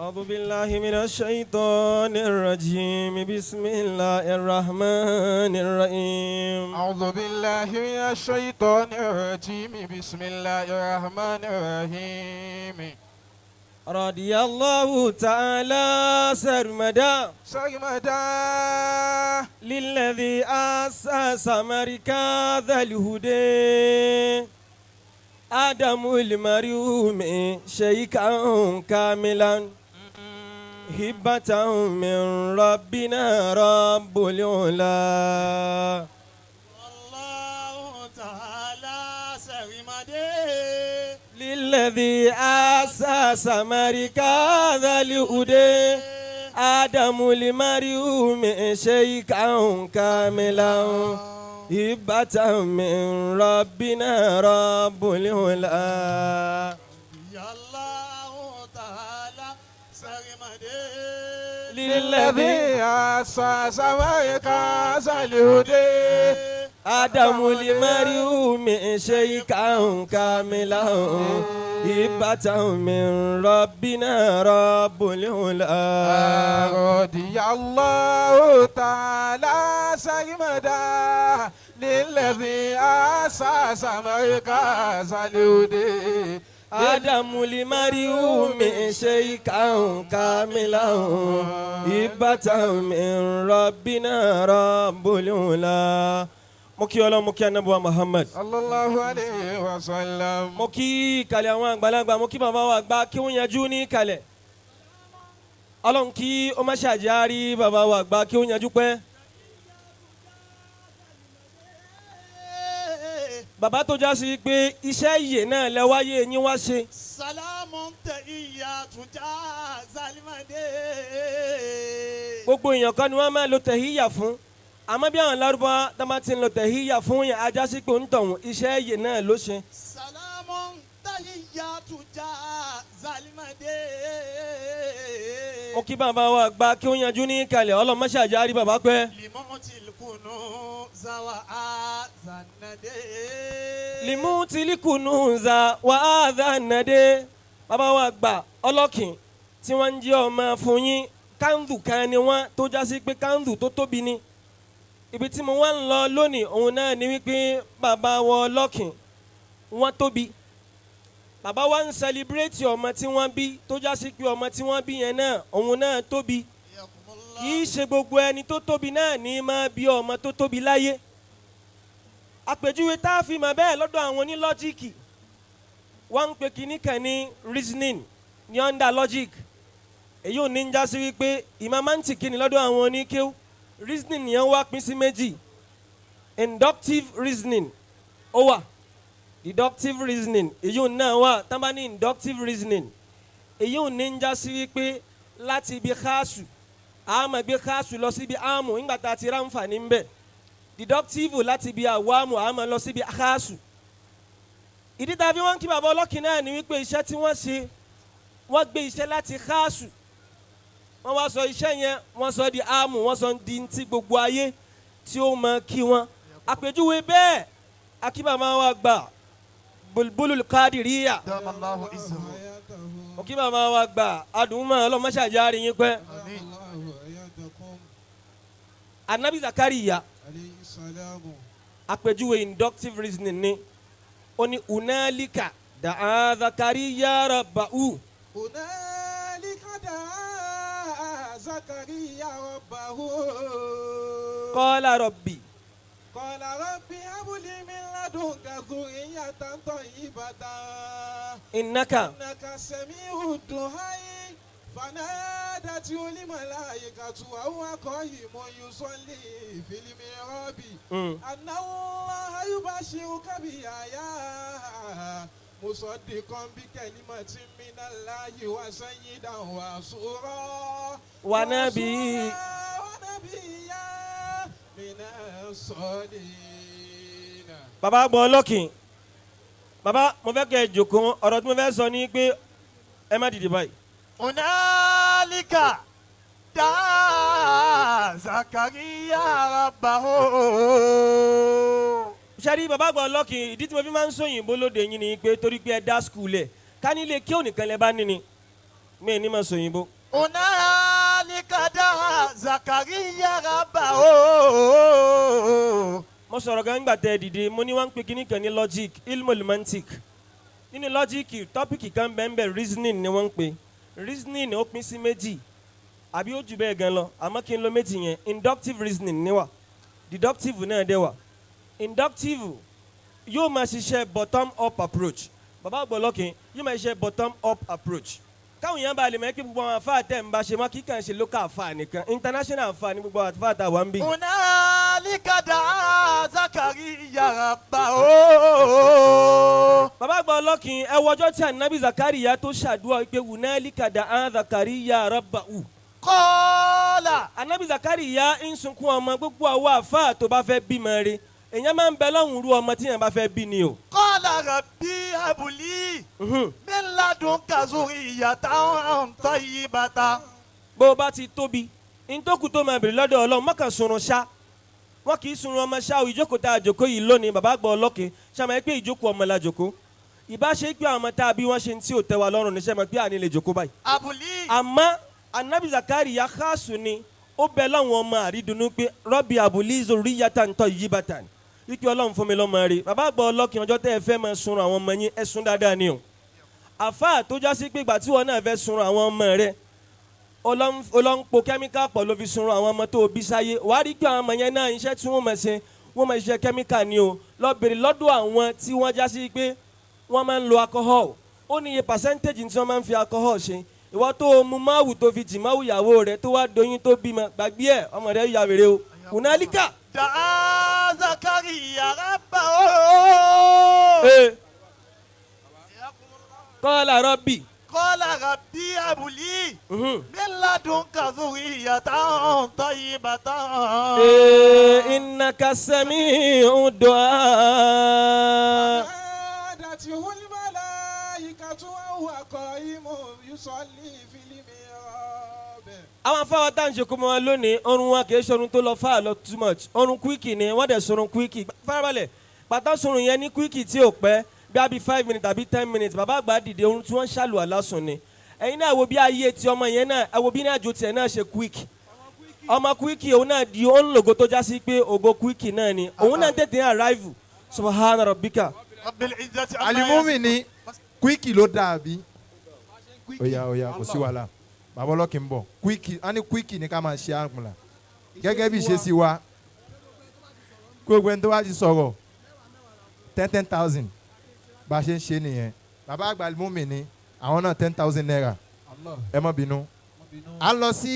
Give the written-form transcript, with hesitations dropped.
أعوذ بالله من الشيطان الرجيم. بسم الله الرحمن الرحيم. أعوذ بالله من الشيطان الرجيم. بسم الله الرحمن الرحيم. رضي الله تعالى سرمدا سرمدا للذي أسس مركز الهدى آدم المريوم شيخا كاملا هبة من ربنا رب العلا. الله تعالى سرمدي للذي أسس مركز الهدى آدم المريوم شيخا كاملا هبة من ربنا رب العلا. يا الله تعالى سرمدي للذي أسس مركز الهدى آدم المريوم شيخا كاملا هبة من ربنا رب العلا. رضي الله تعالى سرمدا للذي أسس مركز الهدى آدم المريوم شيخا كاملا هبة من ربنا رب العلا. Mo kí Ọlọ́run, mo kí Ànábì wa Muhammad. صلى الله عليه وسلم. Mo kí ìkàlẹ̀ àwọn àgbàlagbà, mo kí bàbá wa gbá kí wọ́n yanjú ní ìkàlẹ̀. Ọlọ́run kí ó má ṣàjárí bàbá wa gbá kí ó yanjú pẹ́. Bàbá tó já sí pé iṣẹ́ ìyè náà lẹ́wáyé yín wá ṣe. سلام تحية زالمدي. Gbogbo èèyàn kan ni wọ́n máa lo tẹ̀híyà fún, àmọ́ bí àwọn Lárúbáwá tá bá ti ń lo tẹ̀híyà fún yẹn, ajá sí pé ń tọ̀hún iṣẹ́ ìyè náà ló ṣe. سلام تحية زالمدي. Mo kí bàbá wa gbá kí ó yanjú ní ìkàlẹ̀. Ọlọ́run má ṣàjárí bàbá pẹ́. لموت الكنوز وآذنده. Limu tilikunuza wa adhanade. Bàbá wa gbà ọlọ́kìn tí wọ́n ń jẹ́ ọmọ fún yín, kándù kan ni wọ́n tó já sí pé kándù tó tóbi ni. Ibi tí mo wá ń lọ lónìí òun náà ni wípé bàbá wa ọlọ́kìn wọ́n tóbi. Bàbá wa ń celebrate ọmọ tí wọ́n bí tó já sí pé ọmọ tí wọ́n bí yẹn náà òun náà tóbi. Kì í ṣe gbogbo ẹni tó tóbi náà ní máa bí ọmọ tó tóbi láyé. Àpèjúwe tá a fi mọ̀ bẹ́ẹ̀ lọ́dọ̀ àwọn onílọ́jíìkì, wọ́n ń pe kinní kan ní reasoning ní under logic. Èyí ò ní ń já sí wípé ìmọ̀ máa ń tì kíni lọ́dọ̀ àwọn oníkéw. Reasoning yẹn wá pín sí méjì: inductive reasoning ó wà, deductive reasoning èyí ò náà wà. Tá bá ní inductive reasoning, èyí ò ní ń já sí wípé láti ibi káàsù a máa gbé káàsù lọ síbi áàmù nígbà tá a ti ráǹfààní ń bẹ̀. Deductive, láti ibi àwámù a máa lọ síbi káàsù. Ìdí tá a fi wọ́n kí bàbá ọlọ́kìn náà ni wípé iṣẹ́ tí wọ́n ṣe, wọ́n gbé iṣẹ́ láti káàsù, wọ́n wá sọ iṣẹ́ yẹn, wọ́n sọ di áàmù, wọ́n sọ di ti gbogbo ayé tí ó mọ kí wọ́n. Àpèjúwe bẹ́ẹ̀, akíbàmá wa gbà Bulbulul Kadiriya. دام الله عزه. Òkí bàbá wa gbà adùnmọ̀ ọlọ́mọṣàjáre yín pẹ́. آمين. Anabi Zakariya, عليه السلام. Àpèjúwe inductive reasoning ni. Ó ní unalika da'a Zakariya rabbahu. هنالك دعا زكريا ربه. Qala rabbi. قال رب هب لي من لدنك ذرية طيبة Innaka إنك سميع الدعاء. فنادته الملائكة وهو قائم يصلي في المحراب أن الله يبشرك بيحيى مصدقا بكلمة من الله وسيدا وحصورا ونبي ونبيا من الصالحين. Bàbá gbọ́ ọlọ́kìn, bàbá, mo fẹ́ kẹ́ ẹ jòkó. Ọ̀rọ̀ tí mo fẹ́ sọ ni pé ẹ má dìde báyìí. هنالك دعا زكريا ربه. Sẹ́rí bàbá àgbà ọlọ́kìn, ìdí tí mo fi máa ń sòyìnbó lóde yín ni pé torí pé ẹ dá school ẹ̀ ká nílé kí ònìkan lẹ bá ní ni. Mi ní ma sòyìnbó. هنالك دعا زكريا ربه Mo sọ̀rọ̀ gan gbà tẹ́ ẹ dìde, mo ní wọ́n ń pe kíní kan ní logic, ilmul mantik. Nínú logic, topic kan bẹ́ẹ̀ reasoning ni wọ́n ń pe. Reasoning ó pín sí méjì àbí ó jù bẹ́ẹ̀ gan lọ, àmọ́ kí n lo méjì yẹn. Inductive reasoning ni wà, deductive náà dẹ̀ wà. Inductive yóò máa ṣiṣẹ́ bottom up approach. Bàbá àgbọ̀lọ́kìn yóò máa ṣiṣẹ́ bottom up approach. Káwọn èèyàn bá lè mọ̀ pé gbogbo àwọn àfáà tẹ̀ ń bá ṣe mọ́ kí kàn ṣe local àfáà nìkan, international àfáà ní gbogbo àwọn àfáà tá a wà ń bì. هنالك دعا زكريا ربه Bàbá àgbà ọlọ́kìn, ẹ wo ọjọ́ tí anabi Zakariya tó ṣàdúrà pé wùnálíkà dà án Zakariya rabbahu. قال Anabi Zakariya ń sunkún ọmọ. Gbogbo àwọn àfáà tó bá fẹ́ bímọ re, èèyàn máa ń bẹ lọ́hùn rú ọmọ tí èèyàn bá fẹ́ bí ni o. قال ربي هب لي من لدنك ذرية طيبة Bó o bá ti tóbi ntòkù tó máa bèrè lọ́dọ̀ Ọlọ́run, mọ́kàn sunrun ṣá, wọn kì í sunrun ọmọ ṣá o. Ìjókòó tá a jòkó yìí lónìí, bàbá àgbà ọlọ́kìn ṣàmì pé ìjókòó ọmọ la jòkó. Ìbá ṣe pé àwọn ọmọ tá a bí wọ́n ṣe ń tí ò tẹ́ wa lọ́rùn níṣẹ́ mọ̀ pé àní lè jòkó báyìí. هب لي Àmọ́ anabi Zakariya xaasu ni ó bẹ láwọn ọmọ àrídùnnú pé rọ́bì abúlé zuriyatan tayyibatan, wípé Ọlọ́run fún mi lọ́mọ rẹ̀. Bàbá àgbà ọlọ́kìn, ọjọ́ tẹ́ ẹ fẹ́ máa sunrun àwọn ọmọ yín, ẹ sún dáadáa ni o. Àfáà tó já sí pé ìgbà tí wọn náà fẹ́ sunrun àwọn ọmọ rẹ̀, ọlọ́npo kẹ́míkà pọ̀ ló fi sunrun àwọn ọmọ tó o bí sáyé, wàá rí pé àwọn ọmọ yẹn náà iṣẹ́ tí wọ́n máa ṣe, wọ́n máa ṣiṣẹ́ kẹ́míkà ni o. Lọ bèrè lọ́dọ̀ àwọn tí wọ́n já sí pé wọ́n máa ń lo alcohol, ó ní iye percentage tí wọ́n máa ń fi alcohol ṣe. Ìwọ tó o mu máwù tó fi jì máwù ìyàwó rẹ tó wá doyún tó bímọ, gbàgbé ẹ, ọmọ rẹ yà wèrè o. Kùnálíkà. دعا زكريا ربه Ee. Kọ́lá rọ́bì. قال ربي هب لي من لدنك ذرية طيبة Ee, innaka sami'u du'a. نادته الملائكة وهو قائم يصلي في المحراب Àwọn afáwọn tá à ń ṣe kó mọ wọn lónìí, ọrùn wa kì í ṣọrun tó lọ fáà lọ too much. Ọrùn quickie ni wọ́n dẹ̀ sọrun quickie. Farabalẹ̀ pàtó sọrun yẹn ní quickie tí ò pẹ́ bí a bí 5 minutes àbí 10 minutes. Bàbá àgbà dìde, orun tí wọ́n ń ṣàlù àlásùn ni. Ẹ̀yin náà wo bí ayé ti ọmọ yẹn náà, ẹ wo bí ní àjò tiẹ̀ náà ṣe quick. Ọmọ quickie òun náà di ó ń lògo tó já sí pé ògo quickie náà ni òun náà tètè arrive. Subhana rabbika. رب العزة عما Alimumi ni quickie ló dáa bí. Oya oya, kò sí wàhálà, bàbá ọlọ́kì ń bọ̀. Quickie a ní, quickie ní ká máa ṣe àmùlà gẹ́gẹ́ bí ìṣesí wa. Gbogbo ẹni tó bá ti sọ̀rọ̀, 10,000, bá a ṣe ń ṣe nìyẹn. Bàbá àgbà Alimumi ni àwọn náà, ₦10,000. Ẹ má bínú, a lọ sí.